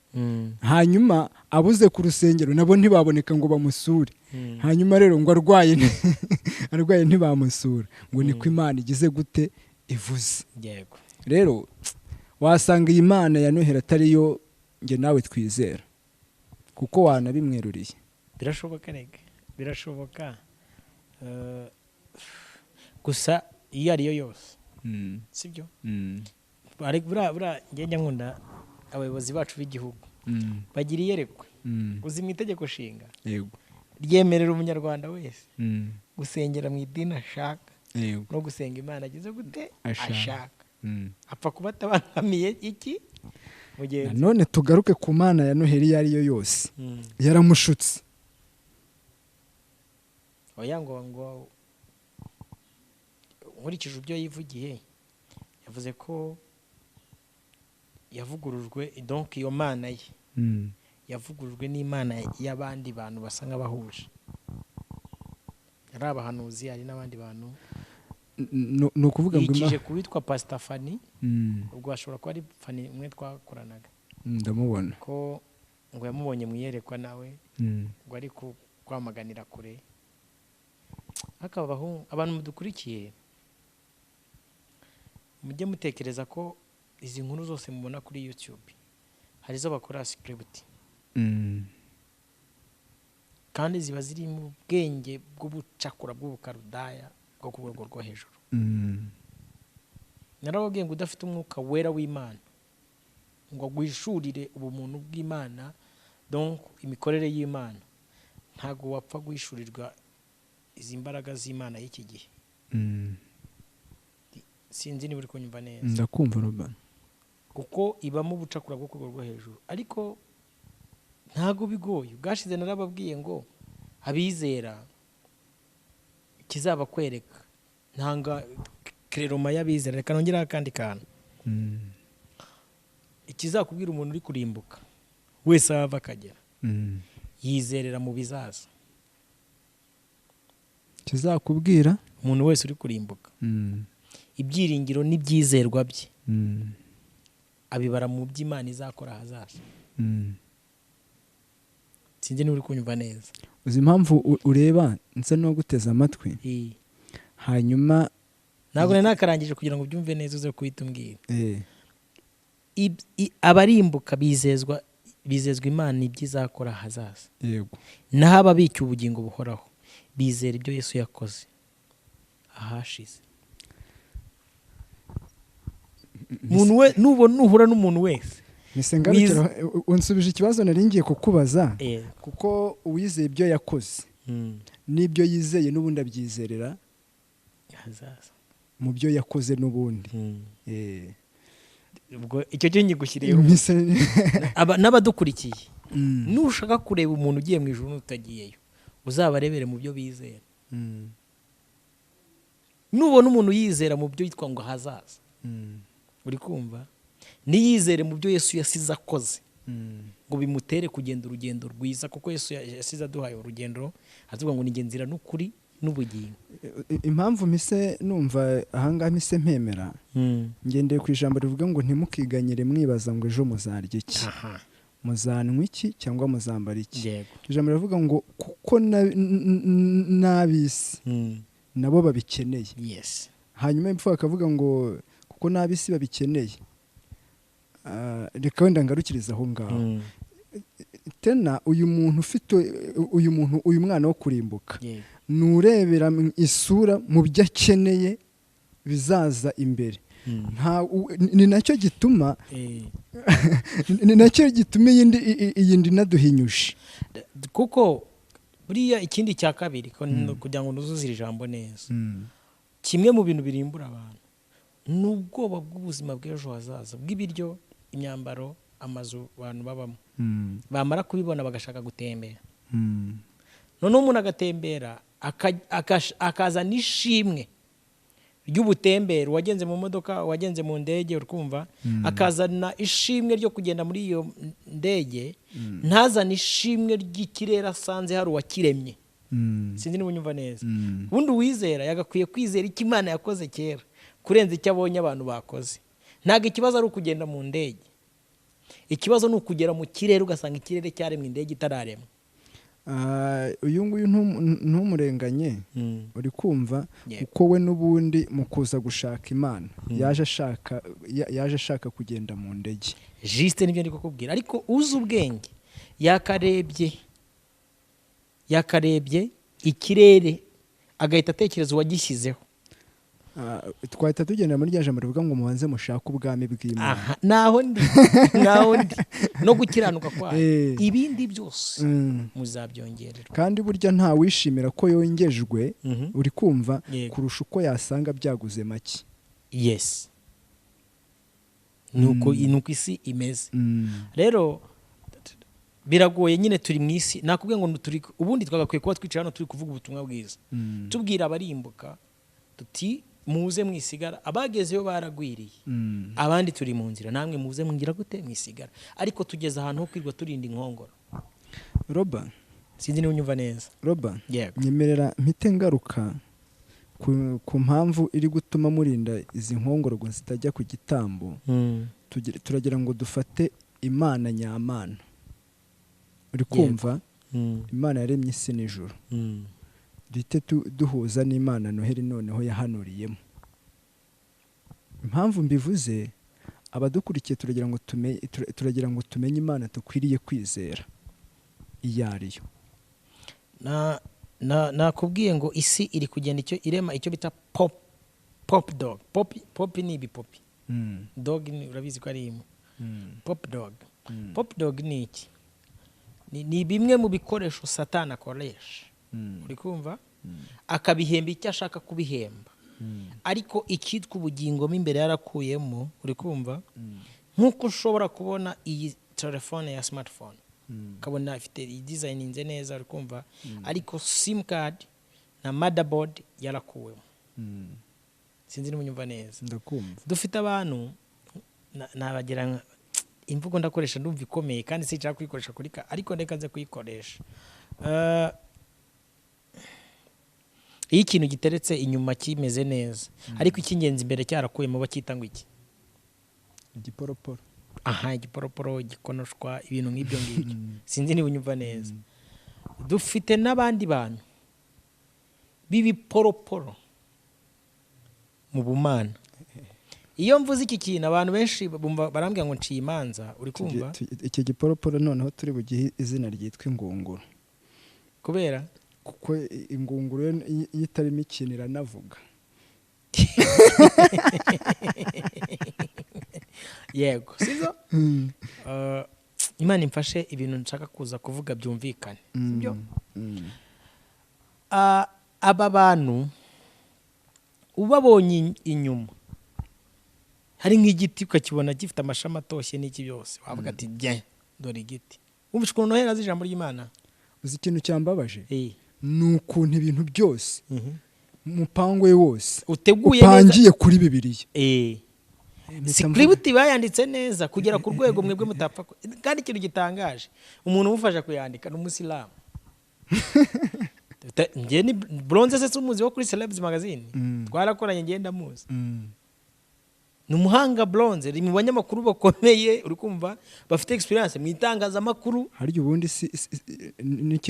Hanyuma abuze ku rusengero nabo ntibaboneka ngo bamusure. Hanyuma rero ngo arwaye ntibamusura, ngo niko Imana igize gute ivuze. Yego rero wasanga iyi Imana ya Noheli atariyo nge nawe twizera, kuko wanabimweruriye. Birashoboka rega, birashoboka. Gusa iyo ariyo yose sibyo? Buriya njye nkunda abayobozi bacu b'igihugu. Bagira iyerekwa. Uzi mu itegeko nshinga Yego. ryemerera umunyarwanda wese gusengera mu idini ashaka Yego. no gusenga Imana agize gute? Ashaka. Ashaka. Apfa kuba atabangamiye iki mugenzi. Nanone tugaruke ku Mana ya Noheli iyo ari yo yose, yaramushutse. Oya, ngo nkurikije ibyo yivugiye, yavuze ko yavugurujwe, donc iyo Mana ye yavugurujwe n'Imana y'abandi bantu basa nk'abahuje, ari abahanuzi, hari n'abandi bantu. Ni ukuvuga ngo Yikije ku witwa Pastor Fani. Ubwo ashobora kuba ari Fani umwe twakoranaga. Ndamubona. Ko ngo yamubonye mu iyerekwa nawe, ngo ari kwamaganira kure. Ariko abahungu, abantu mudukurikiye, mujye mutekereza ko izi nkuru zose mubona kuri YouTube hari izo bakora script, kandi ziba ziri mu bwenge bw'ubucakura bw'ubukarudaya bwo ku rwego rwo hejuru. Narababwiye ngo udafite Umwuka Wera w'Imana ngo aguhishurire ubumuntu bw'Imana, donc imikorere y'Imana, ntabwo wapfa guhishurirwa izi mbaraga z'Imana y'iki gihe. Sinzi niba uri kunyumva neza. Ndakumva, Robert. Kuko ibamo ubucakura bwo ku rwego rwo hejuru, ariko ntabwo bigoye. Ubwashize narababwiye ngo abizera kizabakwereka ntanga kereroma y'abizera. Reka nongeraho akandi kantu. Ikizakubwira umuntu uri kurimbuka wese aho ava akagera, yizerera mu bizaza. Kizakubwira umuntu wese uri kurimbuka, ibyiringiro n'ibyizerwa bye abibara mu by'Imana izakora ahazaza. Sinzi niba uri kunyumva neza. Uzi impamvu ureba nsa n'uwaguteze amatwi? Hanyuma Ntabwo nari nakarangije kugira ngo ubyumve neza, uze kuhita umbwira. Abarimbuka bizezwa Imana ibyo izakora ahazaza. Naho ababika ubugingo buhoraho bizera ibyo Yesu yakoze ahashize. Umuntu we nubona nuhura n'umuntu wese Mise ngarukira, unsubije ikibazo nari ngiye kukubaza, kuko uwizeye ibyo yakoze n'ibyo yizeye n'ubundi abyizerera ahazaza mu byo yakoze n'ubundi. Ubwo icyo cyo nyigushyiriyeho. N'abadukurikiye, nushaka kureba umuntu ugiye mu ijuru n'utagiyeyo, uzabarebere mu byo bizera. Nubona umuntu yizera mu byo yitwa ngo ahazaza, uri kumva, niyizere mu byo Yesu yasize akoze ngo bimutere kugenda urugendo rwiza, kuko Yesu yasize aduhaye urugendo, atubwira ngo ni njye nzira n'ukuri n'ubugingo. Impamvu mpise numva ahangaha mpise mpemera, ngendeye ku ijambo rivuga ngo ntimukiganyire mwibaza ngo ejo muzarya iki, muzanywa iki cyangwa muzambara iki. Ijambo rivuga ngo kuko n'ab'isi nabo babikeneye. Hanyuma impfu bakavuga ngo kuko n'ab'isi babikeneye. Reka wenda ngarukiriza aho ngaho. Tena uyu muntu ufite uyu muntu, uyu mwana wo kurimbuka, nurebera isura mu byo akeneye bizaza imbere. Ni nacyo gituma ni nacyo gituma iyindi naduhinyuje. Kuko buriya ikindi cya kabiri, kugira ngo nuzuze iri jambo neza, kimwe mu bintu birimbura abantu ni ubwoba bw'ubuzima bw'ejo hazaza, bw'ibiryo, imyambaro, amazu abantu babamo. Bamara kubibona bagashaka gutembera. Noneho umuntu agatembera akazana ishimwe ry'ubutembere, uwagenze mu modoka, uwagenze mu ndege, urikumva, akazana ishimwe ryo kugenda muri iyo ndege, ntazane ishimwe ry'ikirere asanze hari uwakiremye. Sinzi niba unyumva neza. Ubundi uwizera yagakwiye kwizera icyo Imana yakoze kera kurenza icyo abonye abantu bakoze. Ntabwo ikibazo ari ukugenda mu ndege, ikibazo ni ukugera mu kirere ugasanga ikirere cyaremwe indege itararemwa. Uyu nguyu ntumurenganye, uri kumva, kuko we n'ubundi mu kuza gushaka Imana yaje ashaka kugenda mu ndege. Juste nibyo ndi kukubwira. Ariko uzi ubwenge yakarebye ikirere agahita atekereza uwagishyizeho. Twahita tugenda muri rya jambo rivuga ngo mubanze mushake ubwami bw'Imana. Aha naho ndi, naho ndi no gukiranuka kwayo, ibindi byose muzabyongererwa. Kandi burya nta wishimira ko yongejwe, uri kumva, kurusha uko yasanga byaguze make. Yes, nuko nuko isi imeze. Rero biragoye nyine, turi mu isi, nakubwiye ngo turi, ubundi twagakwiye kuba twicaye hano turi kuvuga ubutumwa bwiza, tubwira abarimbuka tuti muze mwisigara, abagezeyo baragwiriye, abandi turi mu nzira, namwe muze mwingira gute mwisigara. Ariko tugeze ahantu ho kwirwa turinda inkongoro. Roba. Sinzi niba unyumva neza. Roba. Yego. Nyemerera mpite ngaruka ku mpamvu iri gutuma murinda izi nkongoro ngo zitajya ku gitambo. Turagira ngo dufate Imana nyamana, uri kumva, Imana yaremye isi n'ijuru, duhite duhuza n'Imana Noheli noneho yahanuriyemo. Impamvu mbivuze, abadukurikiye turagira ngo tumenye Imana dukwiriye kwizera iyo ariyo. Nakubwiye ngo isi iri kugenda icyo irema icyo bita pop dog. Pop ni ibipopi, dog ni urabizi ko ari imwe. Pop dog. Pop dog ni iki? Ni bimwe mu bikoresho Satani akoresha, uri kumva, akabihemba icyo ashaka kubihemba, ariko icyitwa ubugingo mo imbere yarakuyemo, uri kumva. Nk'uko ushobora kubona iyi telefone ya smartphone, ukabona ifite designinze neza, uri kumva, ariko SIM card na motherboard yarakuwemo. Sinzi niba unyumva neza. Ndakumva. Dufite abantu nabagira imvugo ndakoresha ndumva ikomeye kandi sinshaka kuyikoresha kuri ka, ariko ndeka nze kuyikoresha. Iyo ikintu giteretse inyuma kimeze neza, ariko icy'ingenzi imbere cyarakuyemo, bacyita ngo iki? Igiporoporo. Aha, igiporoporo, igikonoshwa, ibintu nk'ibyo ngibyo. Sinzi niba unyumva neza. Dufite n'abandi bantu b'ibiporoporo mu bumana. Iyo mvuze iki kintu abantu benshi bumva barambwira ngo nciye imanza, uri kumva? Iki giporoporo noneho turi bugihe izina ryitwa ingunguru. Kubera? Kuko ingunguru iyo itarimo ikintu iranavuga. Yego, sibyo? Imana imfashe ibintu nshaka kuza kuvuga byumvikane, sibyo? Aba bantu ubabonye inyuma hari nk'igiti ukakibona gifite amashami atoshye n'iki byose, wavuga ati bien, dore igiti. Wumva ukuntu Noheli azi ijambo ry'Imana? Uzi ikintu cyambabaje? Ni ukuntu ibintu byose umupango we wose uteguye neza, upangiye kuri Bibiliya. Script bayanditse neza kugera ku rwego mwebwe mutapfa. Kandi ikintu gitangaje, umuntu umufasha kuyandika ni umusilamu. Njye ni Bronze se umuzi wo kuri Celebs Magazine, twarakoranye, ngenda muzi. Ni umuhanga Bronze, ni mu banyamakuru bakomeye, uri kumva, bafite experience mu itangazamakuru. Harya ubundi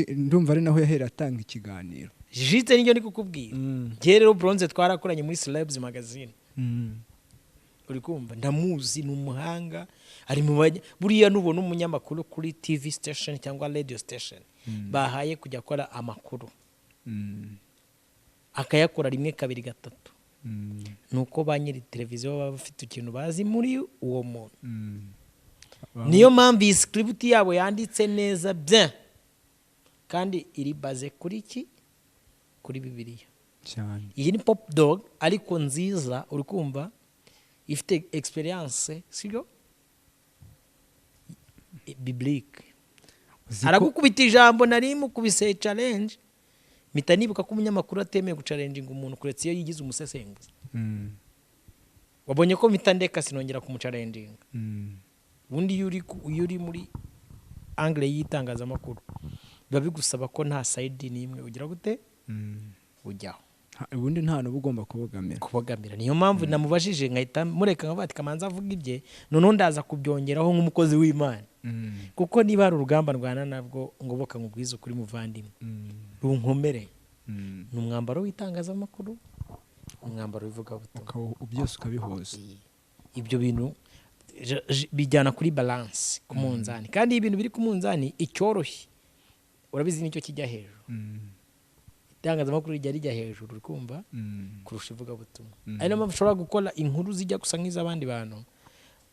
ndumva ari naho yahera atanga ikiganiro. Jite nijyo ndi kukubwira. Njye rero Bronze twarakoranye muri Celebs Magazine. Uri kumva, ndamuzi, ni umuhanga, ari mu buriya nubona umunyamakuru kuri TV station cyangwa radio station bahaye kujya akora amakuru, akayakora rimwe kabiri gatatu, nuko ba nyiri televiziyo baba bafite ikintu bazi muri uwo muntu. Niyo mpamvu iyi script yabo yanditse neza bien, kandi iri baze kuri iki? Kuri Bibiliya cyane. Iyi ni pop dog ariko nziza, uri kumva, ifite experience, sibyo, biblique. Aragukubita ijambo, nari mukubise challenge, mpita nibuka ko umunyamakuru atemeye guchallenginga umuntu kuretse iyo yigize umusesenguzi. Wabonye ko mpita ndeka sinongera kumuchallenginga. Ubundi iyo uri muri angle y'itangazamakuru biba bigusaba ko nta side n'imwe ugira gute ujyaho. Ubundi nta n'uba ugomba kubogamira. Niyo mpamvu namubajije nkahita mureka nkavuga ati kamanza avuga ibye, noneho ndaza kubyongeraho nk'umukozi w'Imana. Kuko niba hari urugamba ndwana nabwo ngoboka nkubwize ukuri muvandimwe, runkomere. Ni umwambaro w'itangazamakuru, umwambaro w'ivugabutumwa, byose ukabihuza. Ibyo bintu bijyana kuri balance ku munzani, kandi ibintu biri ku munzani icyoroshye urabizi nicyo kijya hejuru. Itangazamakuru rijya rijya hejuru, uri kumva, kurusha ivugabutumwa. Ari nayo mpamvu ushobora gukora inkuru zijya gusa nk'iz'abandi bantu,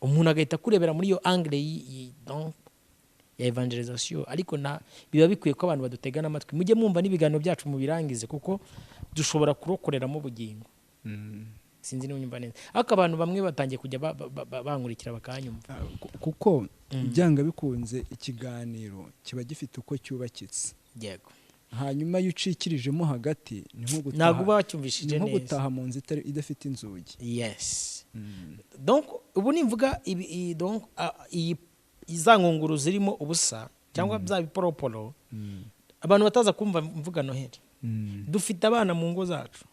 umuntu agahita akurebera muri iyo angle donc ya evangelisation. Ariko na biba bikwiye ko abantu badutegana amatwi, mujye mwumva n'ibiganiro byacu mubirangize, kuko dushobora kurokoreramo ubugingo. Sinzi niba unyumva neza, ariko abantu bamwe batangiye kujya bankurikira bakanyumva. Kuko byanga bikunze ikiganiro kiba gifite uko cyubakitse. Yego. Hanyuma iyo ucikirijemo hagati ni nko gutaha, ntabwo uba wacyumvishije ni nko neza, gutaha mu nzu idafite inzugi. Yes. Donc ubu nimvuga ibi, donc iyi za ngunguru zirimo ubusa cyangwa bya biporoporo, abantu bataza kumva mvuga Noheli. Dufite abana mu ngo zacu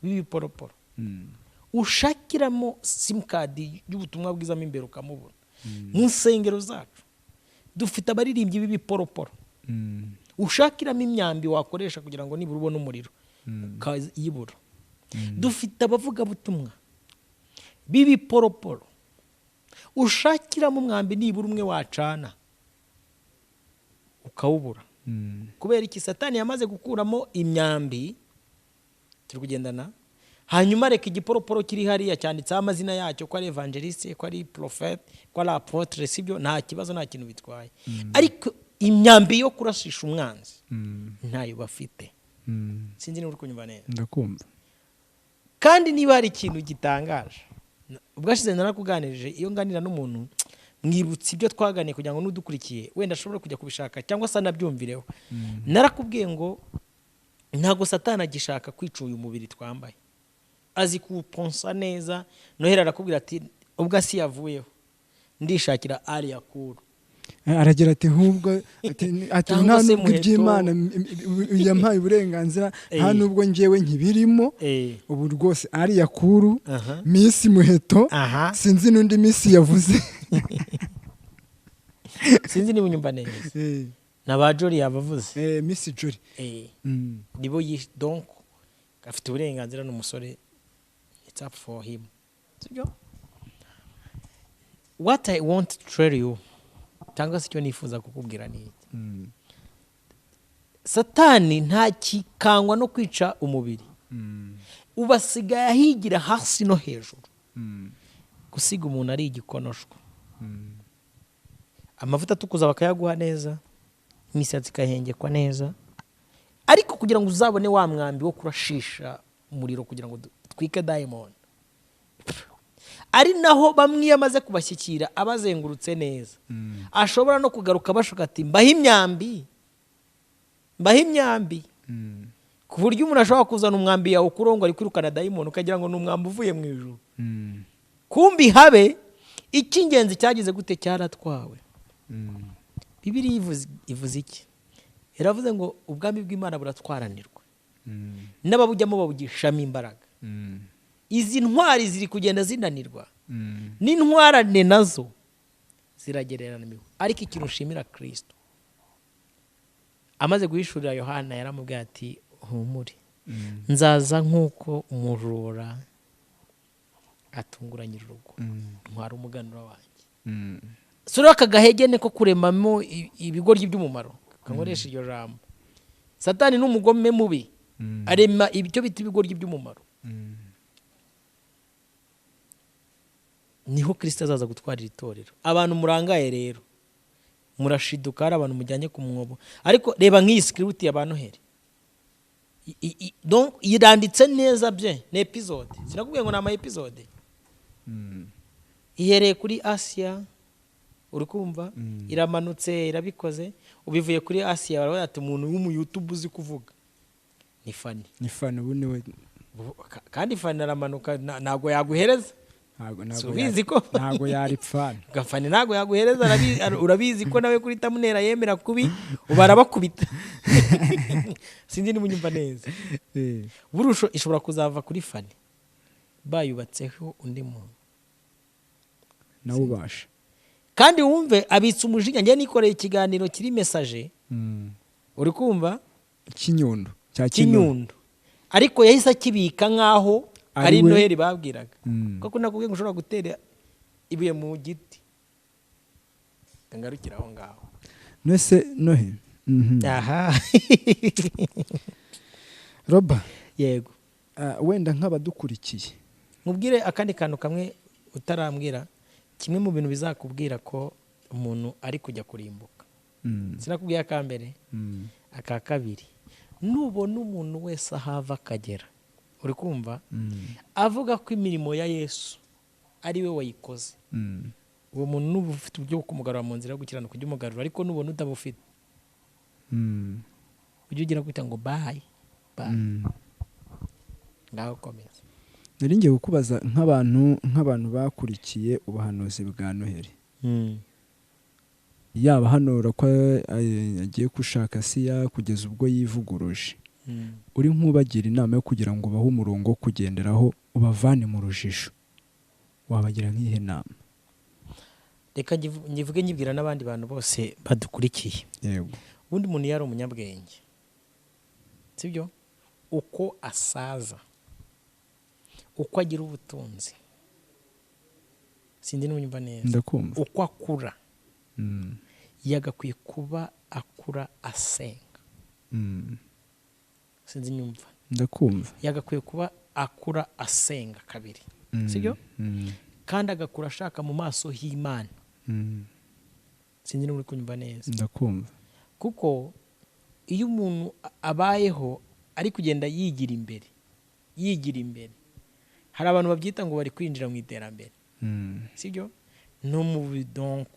b'ibiporoporo, ushakiramo simukadi y'ubutumwa bwiza mo imbere ukamubona. Mu nsengero zacu dufite abaririmbyi b'ibiporoporo, ushakiramo imyambi wakoresha kugira ngo nibura ubone umuriro ukayibura. Dufite abavugabutumwa b'ibiporoporo, ushakiramo umwambi nibura umwe wacana ukawubura. Kubera iki? Satani yamaze gukuramo imyambi, turi kugendana. Hanyuma reka igiporoporo kiri hariya cyanditseho amazina yacyo, ko ari evangeliste, ko ari prophète, ko ari apôtre, sibyo? Nta kibazo, nta kintu bitwaye. Ariko imyambi yo kurashisha umwanzi ntayo bafite. Sinzi niba uri kunyumva neza. Ndakumva. Kandi niba hari ikintu gitangaje, ubwashize narakuganirije, iyo nganira n'umuntu mwibutsa ibyo twaganiye kugira ngo n'udukurikiye wenda ashobore kujya kubishaka cyangwa se anabyumvireho. Narakubwiye ngo ntabwo Satani agishaka kwica uyu mubiri twambaye, azi kuwuponsa neza. Noheli arakubwira ati ubwo asi yavuyeho ndishakira ariya kuru. Aragira ati hubwo ati Cyangwa nta se nubwo Muheto. iby'Imana yampaye uburenganzira, nta nubwo njyewe nkibirimo, ubu rwose ariya kuru, Miss Muheto, sinzi n'undi Miss yavuze. Sinzi niba unyumva neza. Na ba Jolly yabavuze. Miss Jolly. Nibo donc afite uburenganzira n'umusore, it's up for him, sibyo? What I want to tell you, cyangwa se icyo nifuza kukubwira ni iki: Satani ntakikangwa no kwica umubiri, ubu asigaye ahigira hasi no hejuru. Gusiga umuntu ari igikonoshwa, amavuta atukuza bakayaguha neza, imisatsi ikahengekwa neza, ariko kugira ngo uzabone wa mwambi wo kurashisha umuriro kugira ngo dutwike dayimoni, ari naho bamwe iyo amaze kubashyikira abazengurutse neza, ashobora no kugaruka bashuka ati mbahe imyambi, mbahe imyambi, ku buryo umuntu ashobora kuzana umwambi yawe ukurongo ari kwirukana dayimoni, ukagira ngo ni umwambi uvuye mu ijuru, kumbi habe icy'ingenzi cyagize gute? Cyaratwawe. Bibiliya ivuze iki? Iravuze ngo ubwami bw'Imana buratwaranirwa, n'ababujyamo babugishamo imbaraga. Izi ntwari ziri kugenda zinanirwa, n'intwarane nazo ziragereranywa. Ariko ikintu ushimira Kristo, amaze guhishurira Yohana yaramubwiye ati humure, nzaza nk'uko umujura atunguranye urugo, ntwara umuganura wanjye. Sura aka gahegene ko kuremamo ibigoryi by'umumaro, kankoresha iryo jambo. Satani n'umugome mubi, arema ibyo bita ibigoryi by'umumaro. Niho Kristo azaza gutwarira itorero. Abantu murangaye rero murashiduka, hari abantu mujyanye ku mwobo. Ariko reba nk'iyi script ya ba Noheli, donc iranditse neza bye, ni episode. Sinakubwiye ngo ni ama episode. Ihereye kuri Asia, uri kumva, iramanutse, irabikoze. Ubivuye kuri Asia baravuga ati umuntu w'umu YouTube uzi kuvuga ni Fanny. Ni Fanny ubu niwe. Kandi Fanny aramanuka, ntabwo yaguhereza. Ntabwo Si ubizi ko? Ntabwo yari Fanny. Gafani ntabwo yaguhereza, urabizi ko nawe kuri tamunera yemera kubi, ubu arabakubita. Sinzi niba unyumva neza. Burusho ishobora kuzava kuri Fanny bayubatseho undi muntu nawe ubasha. Kandi wumve abitse umujinya. Njye nikoreye ikiganiro kiri message, uri kumva, Kinyundo cya Kinyundo, ariko yahise akibika nkaho ari Noheli babwiraga. Kuko nakubwiye ngo ushobora gutera ibuye mu giti. Ngarukira aho ngaho. Nese Noheli. Aha. Roba, Yego. Wenda nk'abadukurikiye, Mubwire akandi kantu kamwe utarambwira. Kimwe mu bintu bizakubwira ko umuntu ari kujya kurimbuka, sinakubwiye aka mbere? Aka kabiri, nubona umuntu wese ahava akagera, uri kumva, avuga ko imirimo ya Yesu ari we wayikoze, uwo muntu nuba ufite uburyo bwo kumugarura mu nzira yo gukiranuka, ujye umugarura. Ariko nubona utabufite, ujye ugira kwita ngo bye bye. Ngaho komeza. Nari ngiye kukubaza nk'abantu bakurikiye ubuhanuzi bwa Noheli, yaba hanura ko agiye gushaka Siya kugeza ubwo yivuguruje, uri nk'ubagira inama yo kugira ngo ubahe umurongo wo kugenderaho, ubavane mu rujijo, wabagira nk'ihe nama? Reka ngivuge nyibwira n'abandi bantu bose badukurikiye. Yego. Ubundi umuntu iyo ari umunyabwenge, sibyo, uko asaza, uko agira ubutunzi, sinzi n'unyumva neza? Ndakumva. Uko akura, yagakwiye kuba akura asenga. Sinzi nyumva? Ndakumva. Yagakwiye kuba akura asenga kabiri, sibyo? Kandi agakura ashaka mu maso h'Imana. Sinzi niba uri kunyumva neza? Ndakumva. Kuko iyo umuntu abayeho ari kugenda yigira imbere, yigira imbere, hari abantu babyita ngo bari kwinjira mu iterambere, sibyo? No mu donc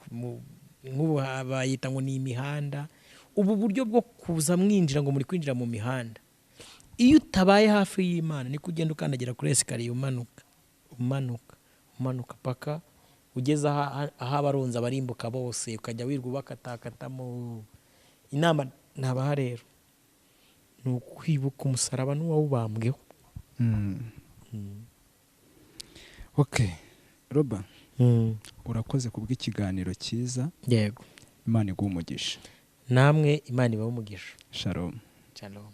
nk'ubu bayita ngo ni imihanda, ubu buryo bwo kuza mwinjira ngo muri kwinjira mu mihanda. Iyo utabaye hafi y'Imana, niko ugenda ukandagira kuri escalier, umanuka, umanuka, umanuka, paka ugeze aho abarunze abarimbuka bose, ukajya wirwa ubakatakatamo. Inama nabaha rero ni ukwibuka umusaraba n'uwawubambweho. Okay, Roba, urakoze kubw'ikiganiro cyiza. Yego. Imana iguhe umugisha. Namwe Imana ibahe umugisha. Shalom. Shalom.